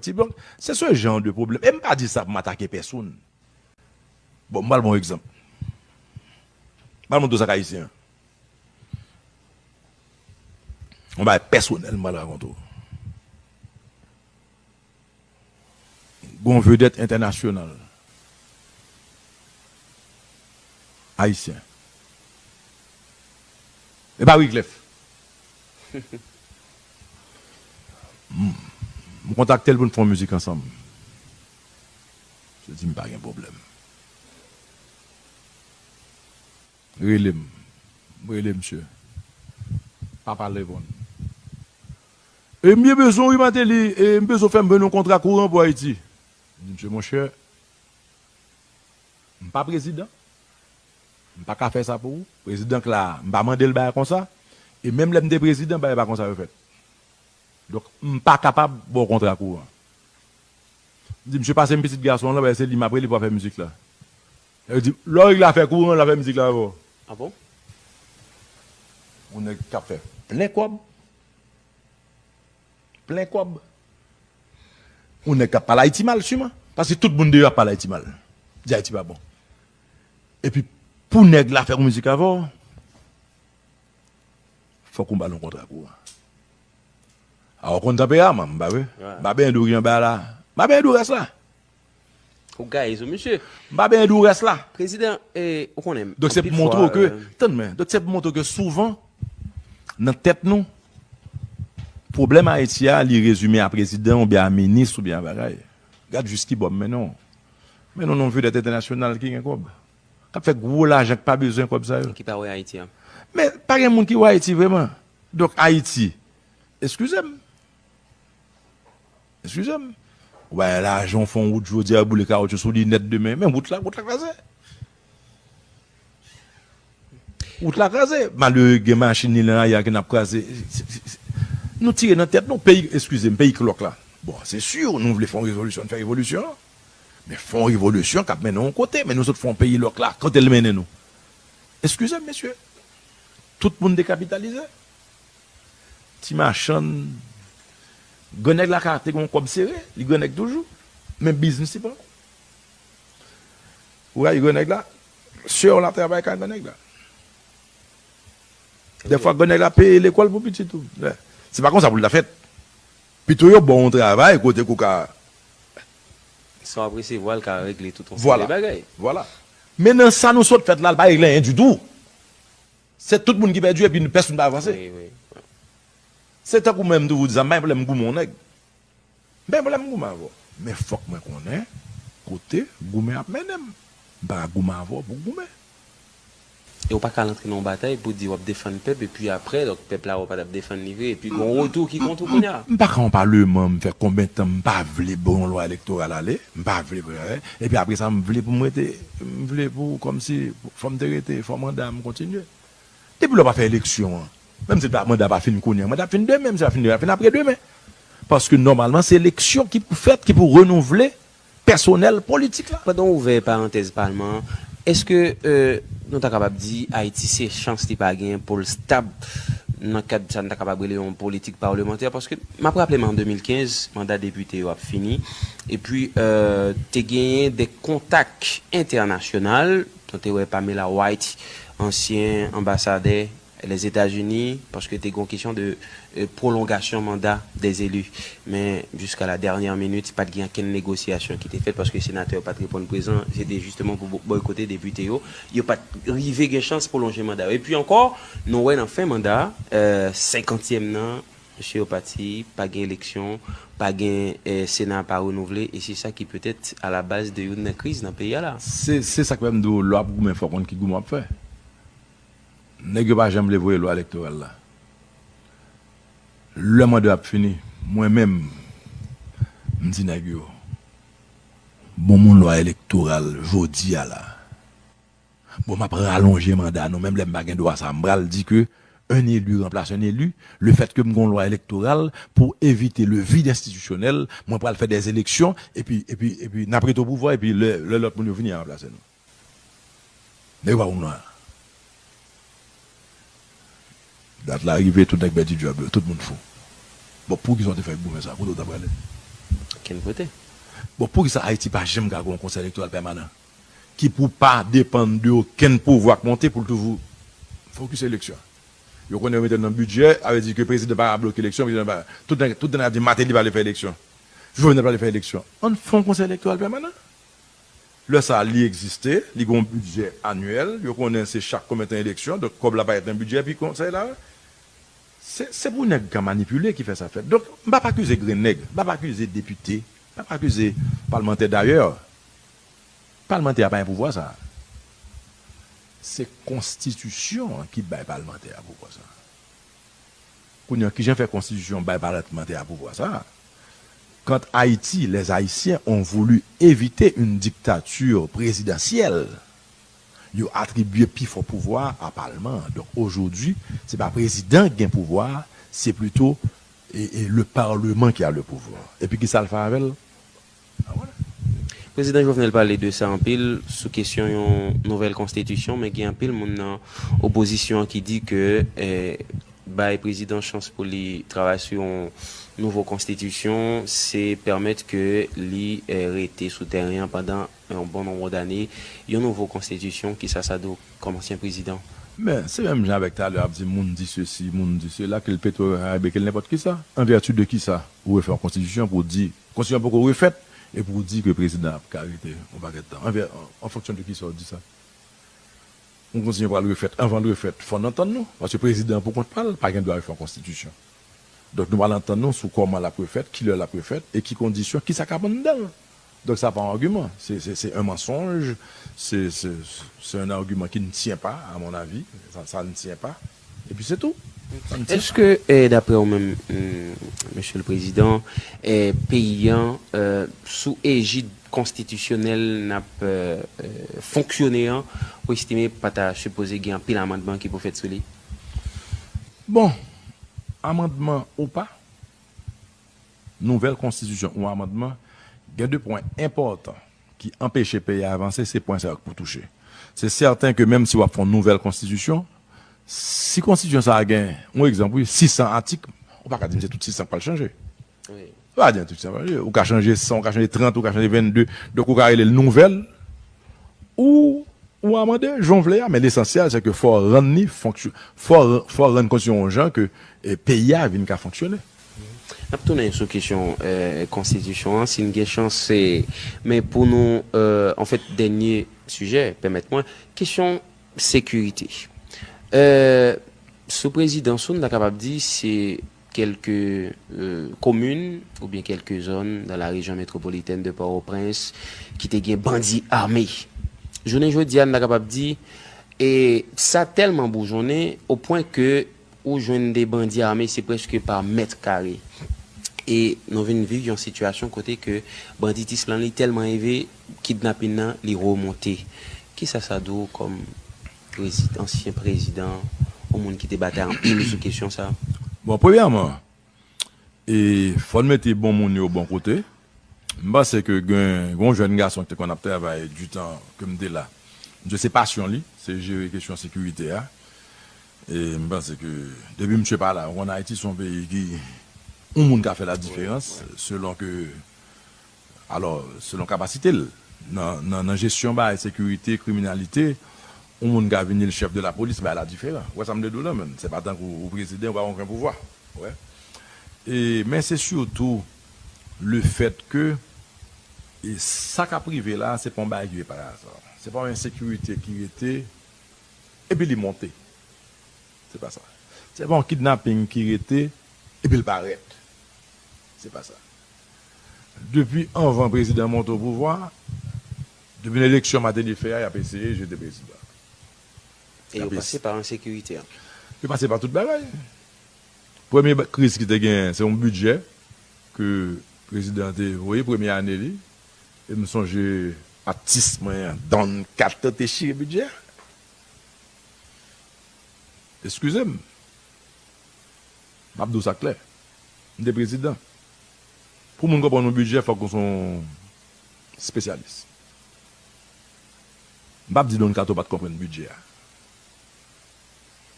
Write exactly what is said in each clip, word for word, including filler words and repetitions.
Ti blan, se se jan de pwoblèm. E m pa di sa pou m atake pèsonn. Bon, m pral ba w yon egzanp. M pral montre w sa k ayisyen an. Yon bagay pèsonèl m pral rakonte w. Gon vedèt entènasyonal ayisyen. E pa Wiclef. M, m kontakte l pou n fè yon mizik ansanm. Misye di m pa gen pwoblèm. Rele m. M rele misye. Papa Levon. E m byen bezwen w, wi, Martelly, e m bezwen w fè m jwenn yon kontra kouran pou Ayiti. M di, misye, monchè, m pa prezidan. M pa ka fè sa pou ou. Prezidan k la a, m pa mande l bagay konsa. E menm lè m te prezidan, bagay pa konsa yo fèt. Donk, m pa kapab ba w kontra kouran. M di, misye, pase m pitit gason an lan, paske se li m ap rele pou afè mizik la. Yo di, lè w regle afè kouran, l ap fè mizik la avè w. Ah bon? Yon nèg k ap fè plen kòb. Plen kòb. Yon nèg k ap pale Ayiti mal, siman. Paske tout moun deyò ap pale Ayiti mal. Di Ayiti pa bon. Epi, pou nèg la fè yon mizik avè w, fòk ou ba l yon kontra kouran. A, ou konn tanperaman m, m pa vre? M pa benyen dou ki anba la. M pa benyen dou rès la. Ou gaye sou misye. M pa benyen dou rès la. Prezidan, e, ou konnen, donk, se pou montre w ke, tann mwen, donk, se pou montre w ke souvan, nan tèt nou, pwoblèm Ayiti a, li rezime a prezidan oubyen a minis oubyen a bagay. Gad jis ki bò m mennen w. Mennen w nan yon vedèt entènasyonal ki gen kòb. K ap fè gwo lajan, k pa bezwen kòb sa yo. Ki pa wè Ayiti an. Men pa gen moun ki wè Ayiti vrèman. Donk Ayiti, eskize m. Eskize m. Ou bay lajan, w fè yon wout jodi a, boule kawotchou sou li nèt demen. Men wout la, wout la kraze. Wout la kraze. Malere gen machin li nan lari a ki n ap kraze. Se, se, se, nou tire nan tèt nou. Peyi, eskize m, peyi klòk la. Bon, se si nou vle fè yon rezolisyon, n fè revolisyon an. Men fè yon revolisyon k ap mennen yon kote. Men nou sot fè yon peyi lòk la. Kote l mennen nou? Eskize m, mesye. Tout moun dekapitalize. Ti machann. Grannèg la ka te gen yon kòb sere, li grannèg toujou. Men biznis li pa. Ou rayi grannèg la, sè w la travay kay grannèg la. Dèfwa grannèg la peye lekòl pou pitit ou. Se pa konsa pou l ta fèt. Pito yo ba w yon travay kote ke w ka. Sa w ap resevwa l ka regle tout yon seri de bagay. Vwala. Men nan sa nou sot fèt la, l pa regle anyen ditou. Se tout moun ki pèdi epi pèsonn pa avanse. Wi, wi. Se tankou mwen, m toujou di sa, m pa gen pwoblèm goumen yon nèg. M pa gen pwoblèm goumen avè w. Men fòk mwen konnen kote goumen ap mennen m. M pa ka goumen avè w pou goumen. E w pa ka al antre nan yon batay pou di w ap defann pèp epi apre, donk, pèp la wè w pa t ap defann li vre, epi gon retou ki kont ou kounye a. M pa ka yon palman, m fè konbyen tan m pa vle bon lwa elektoral ale, m pa vle, epi apre sa m vle pou m rete, m vle pou, kòmsi, fò m te rete, fò manda m kontinye. Depi lè w pa fè eleksyon an, menm si manda pa fin kounye a, manda ap fin demen, menm si l pa fin demen, l ap fin apre demen. Paske nòmalman, se eleksyon ki pou fèt, ki pou renouvle pèsonèl politik la. Pandan w ouvè parantèz palman an, èske, euh, nou ta kapab di Ayiti se chans li pa gen pou l stab nan kad sa n ta kapab rele yon politik palemantè? Paske m ap raple m an de mil kenz, manda depite yo ap fini, epi, euh, te genyen de kontak entènasyonal, nou te wè Pamela White, ansyen anbasadè Lèzetazini, paske te gon kesyon de, euh, pwolongasyon manda dèzeli. Men, jiska la dènyè minit, pa t gen okenn negosyasyon ki te fèt, paske senatè yo pa t reponn prezan. Se te jisteman pou bo-, bòykote depite yo. Yo pa t rive gen chans pwolonje manda yo. Epi ankò, nou wè nan fen manda a, euh, senkantyèm nan, mesye yo pati, pa gen eleksyon, pa gen, eh, Sena pa renouvle, e se sa ki petèt alabaz de youn nan kriz nan peyi a la. Se, se sa k fè m di w, lè w ap goumen, fò w konn ki goumen w ap fè. Nèg yo pa janm vle voye lwa elektoral la. Lè manda ap fini, mwen menm, m di nèg yo, bon, m yon lwa elektoral jodi a la. Bon, m ap ralonje manda nou, menm lè m pa gen dwa sa. M pral di ke un élu remplace un élu. Le fait que m gen yon lwa elektoral pou evite le vide institutionnel, mwen pral fè des élections, epi, epi, epi n ap rete o pouvwa, epi lè, lè lòt moun yo vini, y a ranplase nou. Nèg yo pa pou m lwa. Dat la rive, tout nèg pèdi djòb yo, tout moun fou. Bon, poukisa w te fè goumen sa? Kote w ta prale? Ok. N vote. Bon, poukisa Ayiti pa janm ka gen yon konsèy elektoral pèmanan ki pou pa depann de okenn pouvwa k monte pou l toujou fokis eleksyon? Yo konnen yo mete l nan bidjè, sa vle di ke prezidan pa ka bloke eleksyon, prezidan pa, tout nèg, tout nèg ap di Martelly pa vle fè eleksyon, Jovenel pa vle fè eleksyon. Ann fè yon konsèy elektoral pèmanan. Lè sa a, li egziste, li gen yon bidjè anyèl, yo konnen se chak konbyen tan eleksyon, donk kòb la parèt nan bidjè, epi konsèy la, se, se pou nèg ka manipile ki fè sa fèt. Donk, m p ap akize grenn nèg, m p ap akize depite, m p ap akize palmantè dayè. Palmantè a pa gen pouvwa sa a. Se konstitisyon an ki bay palmantè a pouvwa sa a. Kounye a, kijan fè konstitisyon bay palmantè a pouvwa sa a? Quand Haïti, les Haïtiens ont voulu éviter une dictature présidentielle, yo atribye pi fò pouvwa a palman an. Donk, aujourd'hui, se pa prezidan ki gen pouvwa a, se plito e, e le parlement qui a le pouvoir. Epi ki sa l fè avè l? Prezidan Jovenel pale de sa anpil sou kesyon yon nouvèl konstitisyon, men gen anpil moun nan opozisyon an ki di ke eh, bay prezidan chans pou li travay sou yon nouvo konstitisyon, se pèmèt ke li eh, rete sou teren an pandan yon bon nonb dane. Yon nouvo konstitisyon, kisa sa di w kòm ansyen prezidan? Men, se menm jan avèk talè ap di moun di sesi, moun di sela, ke l Petro Karibe, ke l nenpòt kisa. An vèti de kisa ou refè yon konstitisyon pou di, konstitisyon poko refèt, epi w di ke prezidan ap ka rete yon pakèt tan? An, an fonksyon de kisa w di sa? Yon konstitisyon pral refèt, anvan l refèt, fò n antann nou, paske prezidan an pou kont pa l pa gen dwa refè yon konstitisyon. Donk, nou pral antann nou sou kòman l ap refèt, kilè l ap refèt, e ki kondisyon, kisa k ap anndan l. Donk, sa pa yon agiman, se, se, se yon mansonj, se, se, se yon agiman ki ne tient pas, à mon avis, ça, ça ne tient pas, epi se tou. Èske, eh, daprè w menm, mesye le prezidan, eh, peyi an eh, sou ejid konstitisyonèl n ap eh, eh, fonksyone an, ou estime pa ta sipoze gen anpil amandman ki pou fèt sou li? Bon, amandman ou pa, nouvèl konstitisyon ou amandman, gen de pwen enpòtan ki anpeche peyi a avanse, se pwen sa yo k pou touche. Se sèten ke menm si w ap fè yon nouvèl konstitisyon, si konstitisyon sa a gen, yon egzanp, wi, sisan atik, ou pa ka di m se tout sisan k pral chanje. Ou pa ka di m tout sisan k pral chanje. Ou ka chanje san, ou ka chanje trant, ou ka chanje vennde. Donk, ou ka rele l nouvèl, ou, ou amande, jan w vle a, men lesansyèl, se ke fò w rann li fonksyon, fò, fò w rann konstitisyon yon jan ke eh, peyi a vin ka fonksyone. N ap tounen sou kesyon eh, konstitisyon an, si n gen chans, se, men pou nou, eh, anfèt, dènye sijè, pèmèt mwen, kesyon sekirite. Eh, sou prezidans ou, n ta kapab di se kèlke eh, komin oubyen kèlke zòn dans la région métropolitaine de Port-au-Prince ki te gen bandi ame. Jounen jodi a, n ta kapab di, e sa tèlman boujonnen o pwen ke ou jwenn de bandi ame, se prèske pa mèt kare. E nou vin viv yon sitiyasyon kote ke banditis lan li tèlman elve, kidnapin nan li remonte. Kisa sa di w kòm prezi, ansyen prezidan, yon moun ki te batay anpil sou kesyon sa? Bon, premyèman, e fò n mete bon moun yo bon kote. M panse ke gen yon jèn gason ki te konn ap travay ditan ke m te la. Misye se pasyon li, se jere kesyon sekirite a. E m panse ke depi misye pa la, ou konn Ayiti se yon peyi ki yon moun ka fè la diferans selon ke, alò, selon kapasite l nan, nan, nan jesyon bagay sekirite, kriminalite, yon moun ka vini l chèf de la polis, bagay la diferan. Ou wè sa m vle di w la, men se pa tankou ou prezidan, ou pa gen okenn pouvwa. Ou wè? E, men se sitou le fèt ke e sa k ap rive la, se pa yon bagay ki rive pa aza. Se pa yon ensekirite ki rete epi li monte. Se pa sa. Se pa yon kidnaping ki rete epi l parèt. Se pa sa. Depi anvan prezidan monte o pouvwa, depi nan eleksyon Martelly fè a, y ap eseye jete prezidan. E yo pase pa ensekirite an. Yo pase pa tout bagay. Premye ba- kriz ki te genyen, se yon bidjè ke prezidan te voye premye ane li. E m sonje atis mwen an, Don Kato te chire bidjè a. Eskize m. M ap di w sa klè. M te prezidan. Pou moun konprann yon bidjè, fòk ou se yon espesyalis. M p ap di Don Kato pa t konprann bidjè a.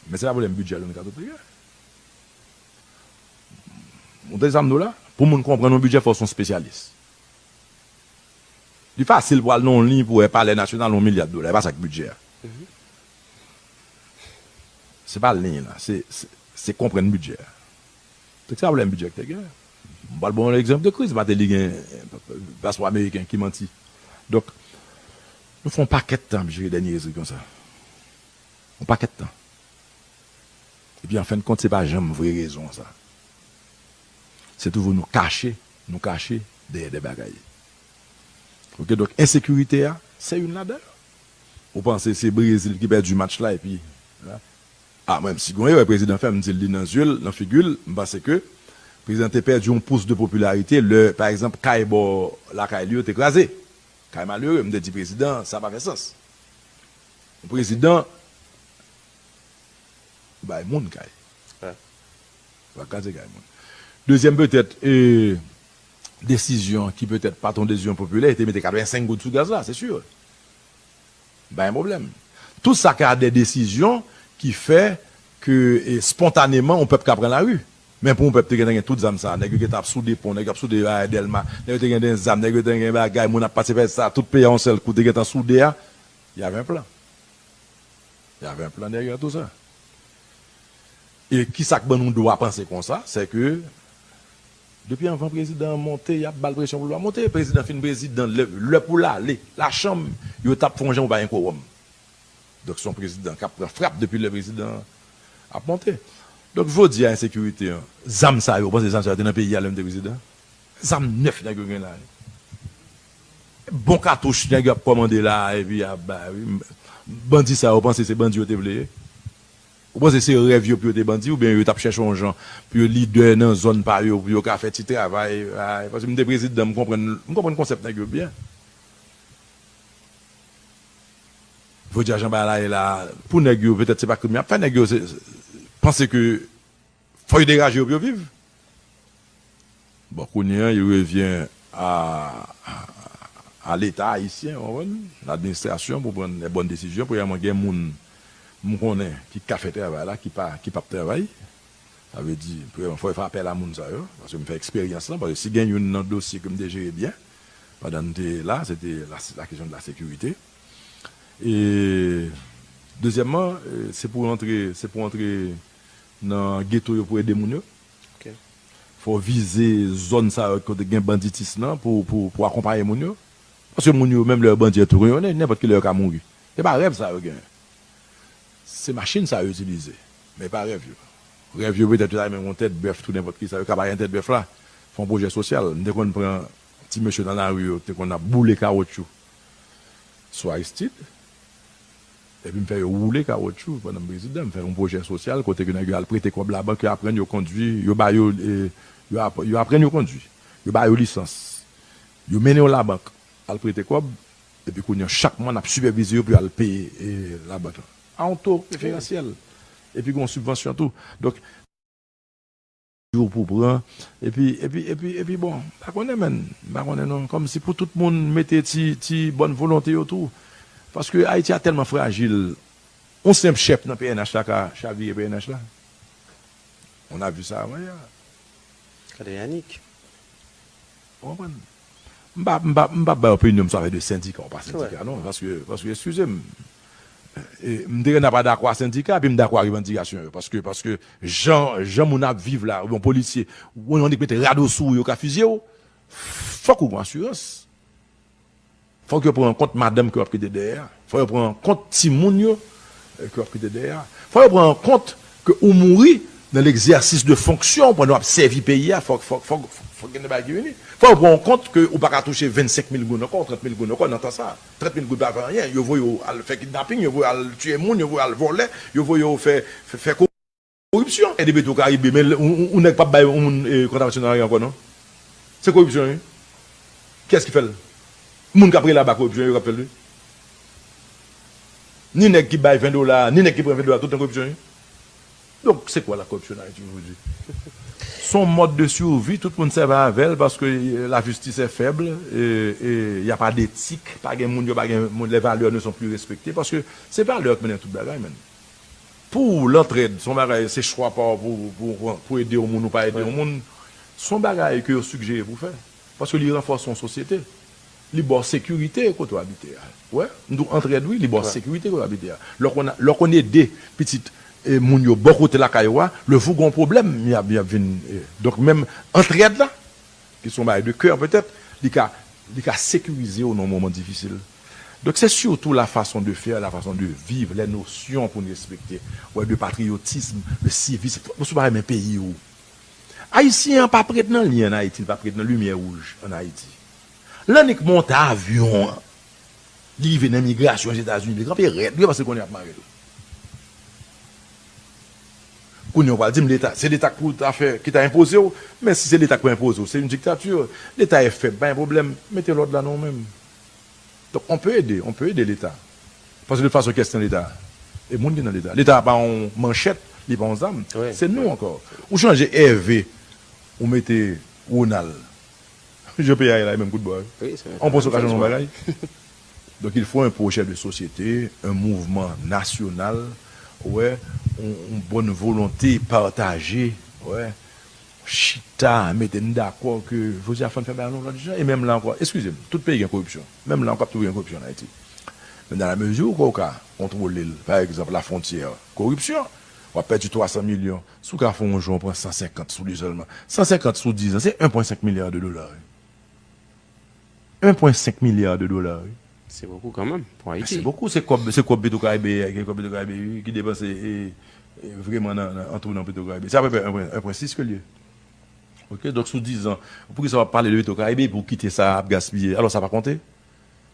Men se pa pwoblèm bidjè Don Kato te gen. Ou tande sa m di w la? Pou moun konprann yon bidjè, fò w se yon espesyalis. Li fasil pou al nan yon liy pou wè Palè Nasyonal yon milya dola. E pa sa k bidjè a. Se pa liy la, se, se, se konprann bidjè a. Donk, se pwoblèm bidjè ki te gen. M pral ba w yon egzanp de kriz. Martelly gen paspò ameriken ki manti. Donk, nou fè yon pakèt tan ap jere dènyèzri konsa. Yon pakèt tan. Epi, an fen de kont, se pa janm vre rezon sa. Se toujou nou kache, nou kache dèyè de bagay. Oke, donk, ensekirite a, se youn ladan yo. Ou panse se Brezil ki pèdi match la, epi, a, mwen, si gon erè prezidan fè, m di l li nan zye l, nan figi l, m panse ke prezidan te pèdi yon pous de popilarite lè, pa egzanp, kay bò lakay li yo te kraze. Kay malere, m te di prezidan, sa pa fè sans. Yon prezidan bay moun kay. Wi. Ou pa kraze kay moun. Dezyèm, petèt, e, desizyon ki petèt pa t yon desizyon popilè, e te mete katrevensenk goud sou gaz la, se si. Pa gen pwoblèm. Tout sa ka de desizyon ki fè ke, e, spontaneman, yon pèp ka pran lari. Men pou yon pèp te gentan gen tout zam sa, nèg yo gentan ap soude pon, nèg yo ap soude, a, Dèlma, nèg yo te gen den zam, nèg yo te gen bagay, moun ap pase fè sa, tout peyi a yon sèl kou te gentan soude a, y avait un plan. Y avait un plan derrière tout sa. E ki sa k ban nou dwa panse konsa, se ke depi anvan prezidan an monte, y ap ba l presyon pou l pa monte. Prezidan fin prezidan, lè, lè pou l ale, lachanm, yo t ap fè yon jan pou pa gen kowòm. Donk, se yon prezidan k ap pran frap depi lè prezidan an ap monte. Donk, jodi a, ensekirite an, zam sa yo, ou panse zam sa yo te nan peyi a lè m te prezidan? Zam nèf nèg yo gen la. Bon katouch nèg yo ap kòmande la, epi y ap bay, wi. Bandi sa yo, ou panse se bandi yo te vle ye? Ou panse se rèv yo pou yo te bandi, oubyen yo t ap chèche yon jan pou yo lidè nan zòn pa yo, pou yo ka fè ti travay? Ay, paske m te prezidan, m konprann, m konprann konsèp nèg yo byen. Jodi a, jan bagay la ye la, pou nèg yo, petèt se pa krim y ap fè, nèg yo se, se, panse ke fò yo degaje yo pou yo viv. Bon, kounye a, il revient à, à l'État haïtien, ou konprann? Ladministrasyon pou pran les bonnes décisions. Premyèman, gen moun m konnen ki ka fè travay la, ki pa, ki p ap travay. Sa vle di, premyèman, fò yo fè apèl a moun sa yo, paske m fè eksperyans lan, paske si gen youn nan dosye ke m te jere byen, pandan m te la, se te la, la kesyon de la sekirite. E, dezyèmman, e, se pou antre, se pou antre nan geto yo pou ede moun yo. Ok. Fò w vize zòn sa yo kote gen banditis lan pou, pou, pou akonpaye moun yo. Paske moun yo, menm lè yo bandi, yo tou reyone, nenpòt ki lè yo ka mouri. Se pa rèv sa yo genyen. Se machin sa yo itilize, men pa rèv yo. Rèv yo petèt yo ta renmen yon tèt bèf, tou nenpòt ki sa, yo ka bay yon tèt bèf la. Fè yon pwojè sosyal. M te konn pran ti mesye nan lari yo, te konn ap boule kawotchou sou Aristide. Epi m fè yo woule kawotchou pandan m prezidan. M fè yon pwojè sosyal kote ke nèg yo al prete kòb labank, yo aprann yo kondwi, yo ba yo, e, yo ap-, yo aprann yo kondwi. Yo ba yo lisans. Yo mennen yo labank, al prete kòb, epi kounye a, chak mwa, n ap sipèvize yo pou yo al peye, e, labank lan. A yon to preferansyèl. Epi gen yon sibvansyon tou. Donk, yo pou pran. Epi, epi, epi, epi, bon, m pa konnen, menn. M pa konnen, non. Kòmsi pou tout moun mete ti, ti bòn volonte yo tou. Paske Ayiti a tèlman frajil. Yon senp chèf nan P N H la ka chavire P N H la. On a vu ça avant-hier. Gade Yanick. Ou konprann? M pa, m pa, m pa bay opinyon m sou afè de sendika ou pa sendika, non. Paske, paske, eskize m, e, m te gen nan pa dakò a sendika, epi m dakò a revandikasyon yo. Paske, paske jan, jan moun ap viv la, yon polisye, yon nèg mete rado sou ou, yo ka fizye w, fòk ou gen asirans. Fòk yo pran an kont madanm ke w ap kite dèyè a. Fòk yo pran an kont timoun yo, e, ke w ap kite dèyè a. Fòk yo pran an kont ke ou mouri nan l'exercice de fonction pandan w ap sèvi peyi a. Fòk, fòk, fòk, fòk gen de bagay ki vini. Fòk yo pran an kont ke ou pa ka touche vennsenk mil goud ankò, trant mil goud ankò nan tan sa. Trant mil goud pa fè anyen. Yo voye w al fè kidnaping, yo voye w al tiye moun, yo voye w al vòlè, yo voye w fè, fè, fè koripsyon. E depi tou Karibe, men yon, yon, yon nèg p ap bay yon moun, e, kontravansyon nan lari ankò, non. Se koripsyon, wi. Kiyès ki fè l? Moun k ap rele aba koripsyon, yo k ap fè l, wi. Ni nèg ki bay ven dola, ni nèg ki pran ven dola, tout nan koripsyon, wi. Donk, c'est quoi la corruption en Haïti aujourd'hui? Son mode de survie, tout moun sèvi avè l paske, e, la justice est faible, e, e y a pas d'éthique, pa gen moun yo, pa gen moun, les valeurs ne sont plus respectées, paske se valè k mennen tout bagay, menn. Pou lantrèd, se yon bagay, se chwa pa w pou, pou, pou ede yon moun ou pa ede yon moun. Se yon bagay ke yo sigjere pou fè. Paske li ranfòse yon sosyete. Li ba w sekirite kote w abite a. Wè, m di w antrèd wi, li ba w sekirite kote w abite a. Lè w konn, lè w konn ede pitit e moun yo bò kote lakay ou a, lè w gen yon pwoblèm, y ap, y ap vin. E, donk, menm antrèd la, ki se yon bagay de kè petèt, li ka, li ka sekirize w nan yon moman difisil. Donk, se sitou la façon de faire, la façon de vivre, les notions pou n respekte. Wè, de patriotisme, de civisme. Ou si w pa renmen peyi w. Ayisyen an pa p ret nan lyen ann Ayiti, li pa p ret nan limyè wouj ann Ayiti. Lè annik monte avyon an, li rive nan imigrasyon Ozetazini, li kanpe rèd, wi, paske l konnen y ap mare l. Kounye a, w pral di m Leta, se Leta k pou ta fè, ki ta enpoze w, men si se Leta k pou enpoze w, se yon diktati, Leta e fèb, pa gen pwoblèm, mete lòd la nan w menm. Donk, on peut aider, on peut aider Leta. Paske de tout fason, kiyès ki nan Leta? E moun ki nan Leta. Leta pa yon manchèt, li pa yon zam. Se nou ankò. Ou chanje Ève, ou mete Ronald. Jan peyi a ye la, e menm kout bwa, wi. On panse w ka chanje yon bagay. Donk, il faut un projet de société, un mouvement national, ou wè, yon, yon bòn volonte pataje, ou wè, chita, mete n dakò ke jodi a fò n fè bagay yon lòt jan, e menm la ankò, eskize m, tout peyi gen koripsyon. Menm la ankò, ap toujou gen koripsyon ann Ayiti. Men nan la mezi ou kwè ou ka kontwole l, pa egzanp, lafwontyè, koripsyon, w ap pèdi twa san milyon. Si w ka fè yon jou, w pran san senkant sou li sèlman. San senkant sou diz an, se en pwen senk milya de dola, wi. En pwen senk milya de dola, wi. Se bokou kanmenm pou Ayiti. Se bokou, se kòb, se kòb Petro Caribe, se kòb Petro Caribe, wi, ki depanse, e, e, vreman nan, nan, an tou nan Petro Caribe. Se apeprè en pwen, en pwen sis ke l ye. Ok, donk sou diz an, poukisa w ap pale de Petro Caribe pou kite sa ap gaspiye? Alò, sa pa konte?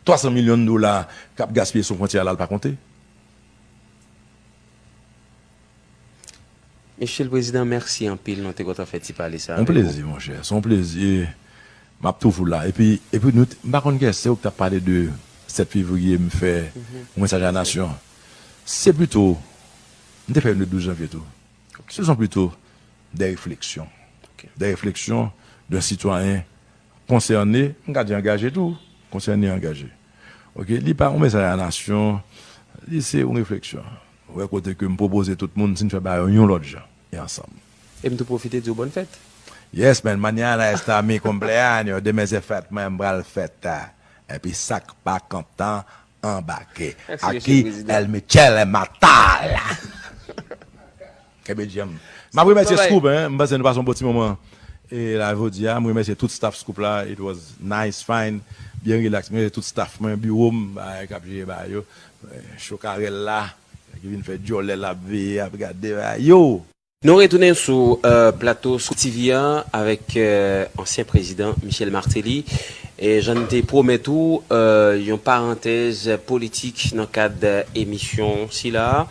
Twa san milyon dola k ap gaspiye sou fwontyè a la, l pa konte? Mesye le Prezidan, mèsi anpil, nou te kontan fè ti pale sa avèk ou. Yon plezi, monchè. Se yon plezi. M ap toujou la. Epi, epi nou, m pa konn kiyès, se ou ki t ap pale de sèt fevriye, m fè yon mesaj a nasyon. Se plito, m te fè youn le douz janvye tou. Ce sont plutôt des réflexions. Des réflexions d'un citoyen konsène, m ka di angaje tou, konsène e angaje. Ok, li pa yon mesaj a nasyon, li se yon refleksyon. Ou wè kote ke m pwopoze tout moun, si n fè bagay yo yon lòt jan, e ansanm. E m tou pwofite di w bòn fèt. Yes, man, mañana es mi cumpleaños, demen se fèt mwen, m pral fèt. Epi sa k pa kontan, anbake. Aquí el Michele Matal. Kenbe djanm. M ap remèsye Scoop, hein. M panse nou pase yon bon ti moman. E la, jodi a, m remèsye tout staff Scoop la. It was nice, fine, byen relax. M remèsye tout staff mwen, biwo m, bagay k ap jere bagay yo. Eh, Chokarèl la, ki vin fè djòlè l ap veye, ap gade bagay yo. Nou retounen sou, eh, plato Scoop T V a avèk, eh, ansyen prezidan Michel Martelly. E jan n te pwomèt ou, eh, yon parantèz politik nan kad emisyon sila a.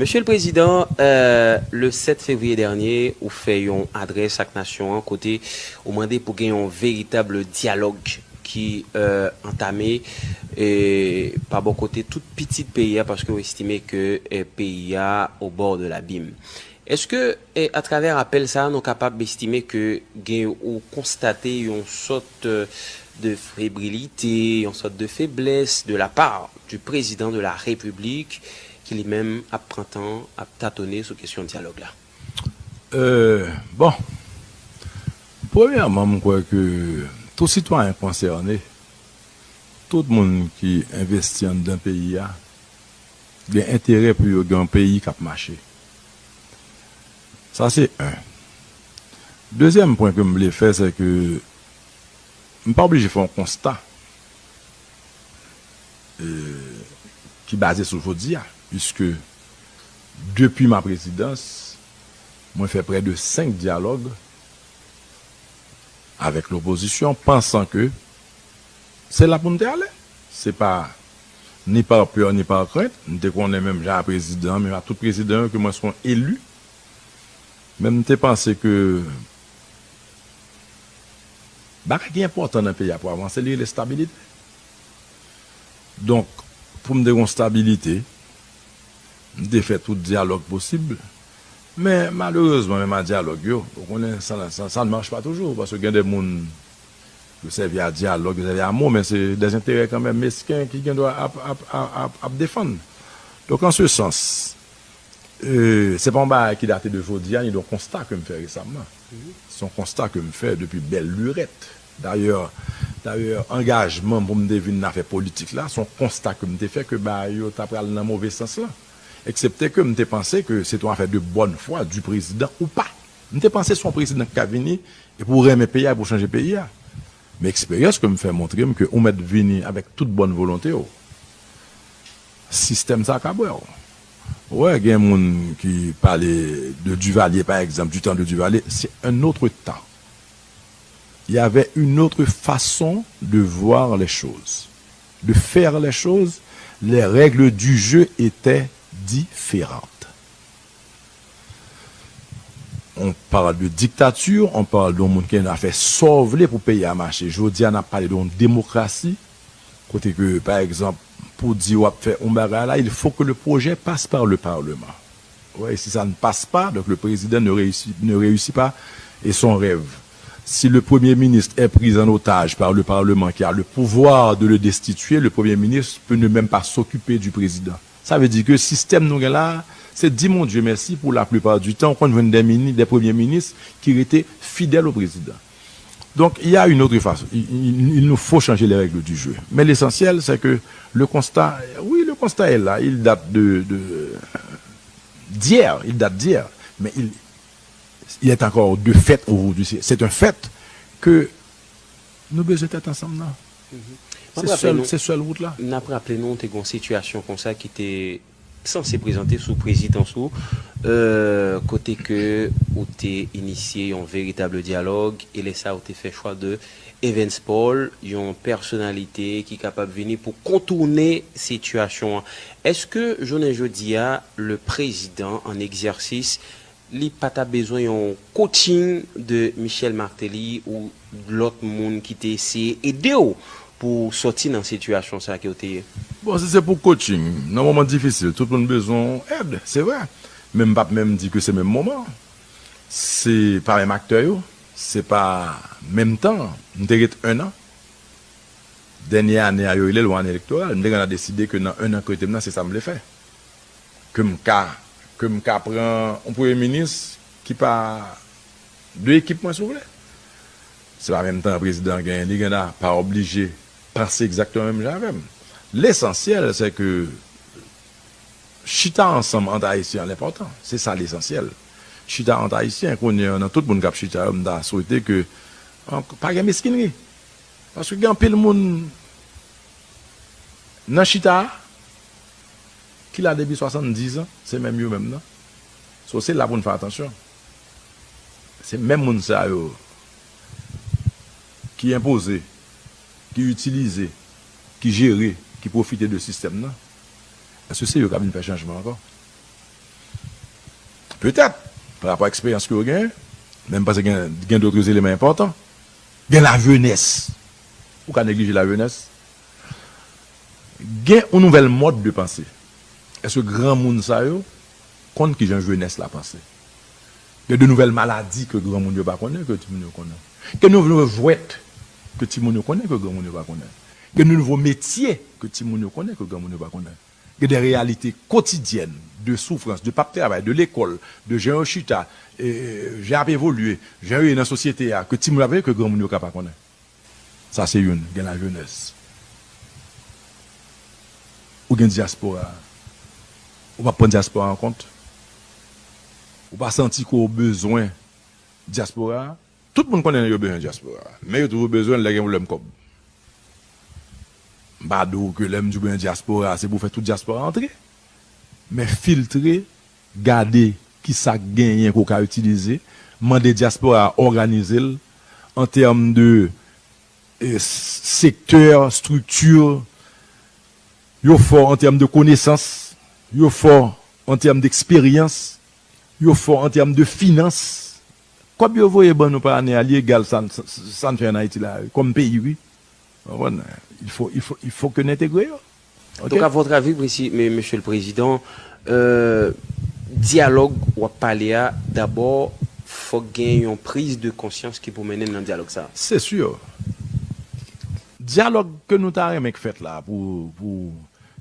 Mesye le Prezidan, eh, le sèt fevriye dènye, ou fè yon adrès ak nasyon an kote ou mande pou gen yon veritab dyalòg ki, eh, antame, eh, pa bò kote tout pitit peyi a, paske ou estime ke, eh, peyi a au bord de l'abîme. Èske, eh, atravè apèl sa a, nou kapab estime ke gen, ou konstate yon sòt, eh, de febrilite, yon sòt de feblès de la part du président de la République ki li menm ap pran tan, ap tatone sou kesyon dyalòg la? Euh, bon, premyèman, m kwè ke tout sitwayen konsène, tout moun ki envesti anndan peyi a, gen enterè pou yo gen yon peyi k ap mache. Sa se en. Dezyèm pwen ke m vle fè, se ke m pa oblije fè yon konsta, e, ki baze sou jodi a, puiske depi ma prezidans, mwen fè prè de senk dyalòg avèk lopozisyon, pansan ke se la pou m te ale. Se pa ni pa pè, ni pa krent. M te konnen menm jan a prezidan, menm a tout prezidan yo, ke mwen se yon eli. Men m te panse ke bagay ki enpòtan nan peyi a pou avanse, li rele estabilite. Donk, pou m te gen yon stabilite, m te fè tout dyalòg posib. Men, malerezman, menm a dyalòg yo, ou konnen, sa, sa, ça ne marche pas toujours, paske gen de moun, yo sèvi a dyalòg, yo sèvi a mo, men se dèzenterè kanmenm mesken ki gen dwa ap, ap, ap, ap, ap defann. Donk, an se sans, e, se pa yon bagay ki date de jodi a, ni de yon konsta ke m fè resaman. Se yon konsta ke m fè depi bèl lirèt. Dayè, dayè, angajman m pou m te vin nan afè politik la, se yon konsta ke m te fè ke bagay yo ta pral nan move sans lan. Eksepte ke m te panse ke se te yon afè de bòn fwa di prezidan ou pa. M te panse se yon prezidan ki ka vini e pou renmen peyi a, pou chanje peyi a. Men eksperyans ke m fè montre m ke ou mèt vini avèk tout bòn volonte w. Sistèm sa ka bwè w. Ou wè, gen moun ki pale de Duvalier, pa egzanp, du temps de Duvalier, c'est un autre temps. Il y avait une autre façon de voir les choses, de faire les choses. Les règles du jeu étaient différentes. On parle de dictature, on parle de yon moun ki gen afè sa w vle pou peyi a mache. Jodi a, n ap pale de yon demokrasi, kote ke, pa egzanp, pou di w ap fè yon bagay la, il faut que le projet passe par le Parlement. Ouais, si ça ne passe pas, donc le président ne réussit, ne réussit pas et son rêve. Si le Premier ministre est pris en otage par le Parlement qui a le pouvoir de le destituer, le Premier ministre peut ne même pas s'occuper du président. Sa vle di ke sistèm nou gen la, se di Bondye mèsi pou la plupart du temps, ou konn jwenn des mini, des premiers ministres ki rete fidèl au président. Donc, il y a une autre façon. Il, il, il nous faut changer les règles du jeu. Mais l'essentiel, c'est que le constat, oui, le constat est là, il date de, de, d'hier, il date d'hier, mais il, il est encore de fait aujourd'hui. C'est, c'est un fait que nou bezwen tèt ansanm nan. Se sèl, se sèl wout la. N ap raple nou, te gen yon sitiyasyon konsa ki te sanse prezante sou prezidans ou, euh, kote ke ou te inisye yon veritab dyalòg, e lè sa ou te fè chwa de Evans Paul, yon pèsonalite ki kapab vini pou kontounen sitiyasyon an. Èske jounen jodi a, le président en exercice li pa ta bezwen yon coaching de Michel Martelly ou lòt moun ki te eseye ede w pou w sòti nan sitiyasyon sa ke w te ye? Bon, si se pou coaching, nan moman difisil, tout moun bezwen èd, se vre. Men m p ap menm di ke se menm moman. Se pa menm aktè yo, se pa menm tan. M te ret en an. Dènye ane a, yo rele l yon ane elektoral. M te gentan deside ke nan en an ke rete m nan, se sa m vle fè. Ke m ka, ke m ka pran yon premye minis ki pa de ekip mwen, si w vle. Se pa menm tan prezidan an genyen, li gentan pa oblije panse egzakteman menm jan avè m. Lesansyèl, se ke chita ansanm ant Ayisyen an enpòtan. Se sa lesansyèl. Chita ant Ayisyen, kounye a, nan tout moun k ap chita yo, m ta swete ke, an, pa gen meskinri. Paske gen anpil moun nan chita a ki la depi swasanndiz an, se menm yo menm nan. So, se la pou n fè atansyon. Se menm moun sa yo ki enpoze, ki itilize, ki jere, ki pwofite de sistèm nan. Èske se yo k ap vin fè chanjman ankò? Petèt, pa rapò a eksperyans ke yo genyen, men m panse gen, gen dòt eleman enpòtan. Gen lajenès. Ou ka neglije lajenès. Gen yon nouvèl mòd de panse. Èske granmoun sa yo konn kijan jenès la panse? Gen de nouvèl maladi ke granmoun yo pa konnen, ke timoun yo konnen. Gen nouvo jwèt ke timoun yo konnen, ke granmoun yo pa konnen. Gen de nouvo metye ke timoun yo konnen, ke granmoun yo pa konnen. Gen de reyalite kotidyèn, de soufrans, de p ap travay, de lekòl, de jan yo chita, e, jan y ap evolye, jan yo ye nan sosyete a, ke timoun yo ap veye, ke granmoun yo ka pa konnen. Sa se youn, gen lajenès. Ou gen dyaspora a. Ou pa pran dyaspora an kont. Ou pa santi ke w bezwen dyaspora a. Tout moun konnen yo bezwen dyaspora a. Men yo toujou bezwen l lè gen pwoblèm kòb. M pa di w ke lè m di w bezwen dyaspora a, se pou fè tout dyaspora a antre. Men filtre, gade kisa k genyen ke w ka itilize, mande dyaspora a òganize l an tèm de, e, s-, sektè, estrikti, yo fò an tèm de konesans, yo fò an tèm de eksperyans, yo fò an tèm de finans. Kòb yo voye ban nou pa ane a, li egal sa n, sa, sa n fè ann Ayiti la, kòm peyi, wi. Ou konprann? Il faut, il faut, il faut que n entegre yo. Ok? Donc, à votre avis, prési-, me-, Monsieur le Président, euh, dyalòg w ap pale a, dabò, fòk gen yon priz de konsyans ki pou mennen n nan dyalòg sa a. Se si. Dyalòg ke nou ta renmen k fèt la pou, pou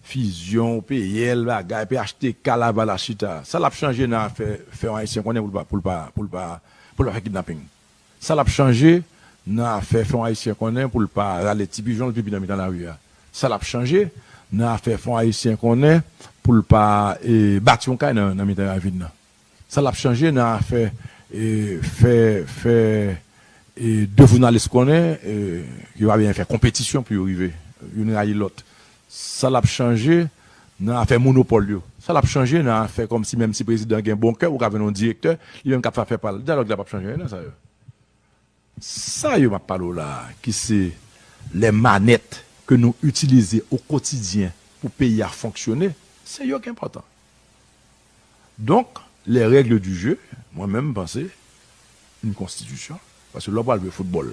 fizyon, P L, bagay, P H T K, Lavalas chita. Sa l ap chanje nan afè fè yon Ayisyen konnen pou l pa, pou l pa, pou l pa, pou l pa fè kidnaping? Sa l ap chanje nan afè fè yon Ayisyen konnen pou l pa rale ti pijon l pipi nan mitan lari a. Sa l ap chanje nan afè fè yon Ayisyen konnen pou l pa e, bati yon kay nan, nan mitan ravin nan. Sa l ap chanje nan afè e, fè, fè e, de jounalis konnen e, yo pa bezwen fè konpetisyon pou yo rive. Youn rayi lòt. Sa l ap chanje nan afè monopòl yo. Sa l ap chanje nan afè kòmsi menm si prezidan gen bon kè, ou ka vin yon direktè, li menm k ap fè pa l. Dyalòg la p ap chanje anyen nan sa yo. Sa yo m ap pale w la a, ki se les manettes ke nou itilize o kotidyen pou peyi a fonksyone, se yo ki enpòtan. Donk, les règles du jeu, mwen menm m panse, yon konstitisyon, paske lè w pral jwe foutbòl,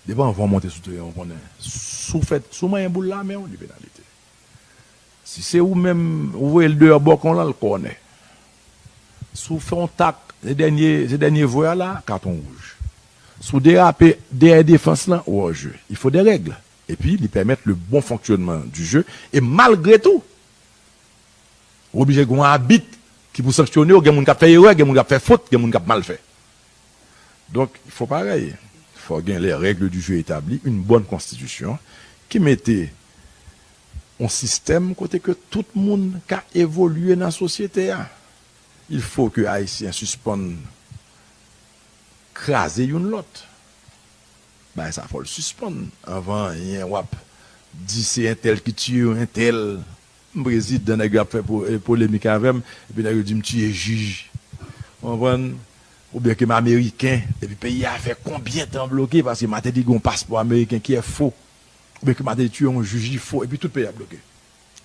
depi anvan w monte sou teren, w konnen, si w fè, si w manyen boul la, men w, li penalite. Si se ou menm, ou voye l deyò bòkon lan, l kònè. Si w fè yon tak, se dènye, se dènye vwè a la, katon wouj. Si w derape dèyè defans lan, ou an je. Il faut des règles. Epi, li pèmèt le bon fonctionnement du jeu. E malgre tou, ou oblije gen yon abit ki pou sanksyone w, gen moun k ap fè erè, gen moun k ap fè fot, gen moun k ap mal fè. Donk, fò parèy, fò gen les règles du jeu établies, une bonne constitution ki mete yon sistèm kote ke tout moun ka evolye nan sosyete a. Il faut que Ayisyen sispann kraze youn lòt. Bagay sa fò l sispann. Anvan anyen, w ap di se entèl ki tiye yon entèl. M prezidan, nèg yo ap fè po- e, polemik avè m, epi nèg yo di m tiye jij. Ou konprann? Oubyen ke m ameriken, epi peyi a fè konbyen tan bloke paske Martelly gen yon paspò ameriken ki fo. Oubyen ke Martelly tiye yon jij, li fo, epi tout peyi a bloke.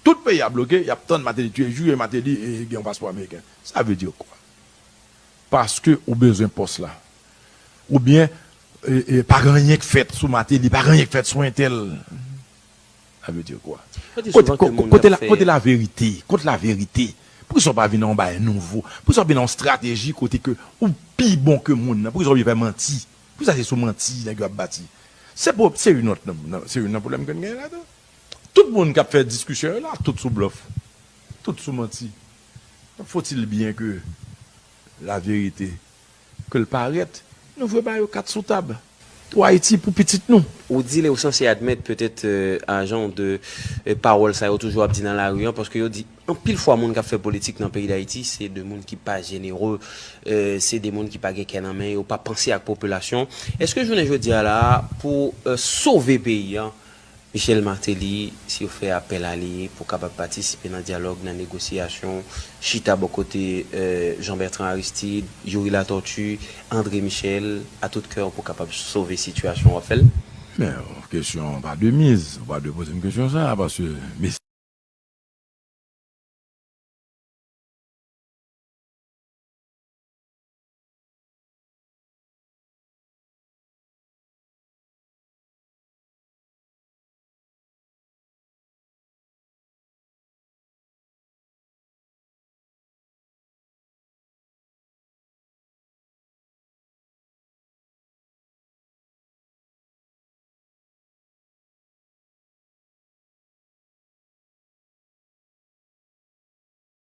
Tout peyi a bloke, y ap tann Martelly tiye jij, e Martelly e, gen yon paspò ameriken. Sa vle di kwa? Paske ou bezwen pòs la. Oubyen, e, e, pa gen anyen k fèt sou Martelly, pa gen anyen k fèt sou entèl. Sa vle di kwa? Kote, kote, kote la, kote laverite? Kote laverite? Poukisa w pa vin nan yon bagay nouvo? Poukisa w vin nan yon strateji kote ke ou pi bon ke moun nan? Poukisa w vin fè manti? Poukisa se sou manti nèg yo ap bati? Se po- se youn nan, nan- se youn nan pwoblèm ke n genyen la tou. Tout moun k ap fè diskisyon yo la, tout sou blòf. Tout sou manti. Faut-il bien que la vérité, ke l parèt, nou vle ba yo kat sou tab. Pou Ayiti, pou pitit nou. Ou di lè ou sanse admèt petèt, euh, ajan de, euh, pawòl sa yo toujou ap di nan lari an, paske yo di anpil fwa moun k ap fè politik nan peyi Dayiti, se de moun ki pa jenere, euh, se de moun ki pa gen kè nan men yo, pa panse ak popilasyon. Èske jounen jodi a la, pou, euh, sove peyi an, Michel Martelly, si yo fè apèl a li pou kapab patisipe nan dyalòg, nan negosyasyon, chita bò kote, euh, Jean Bertrand Aristide, Youri Latortue, André Michel, a tout kè pou kapab sove sitiyasyon, w ap fè l? Men, kesyon pa de miz, ou pa dwe poze m kesyon sa, paske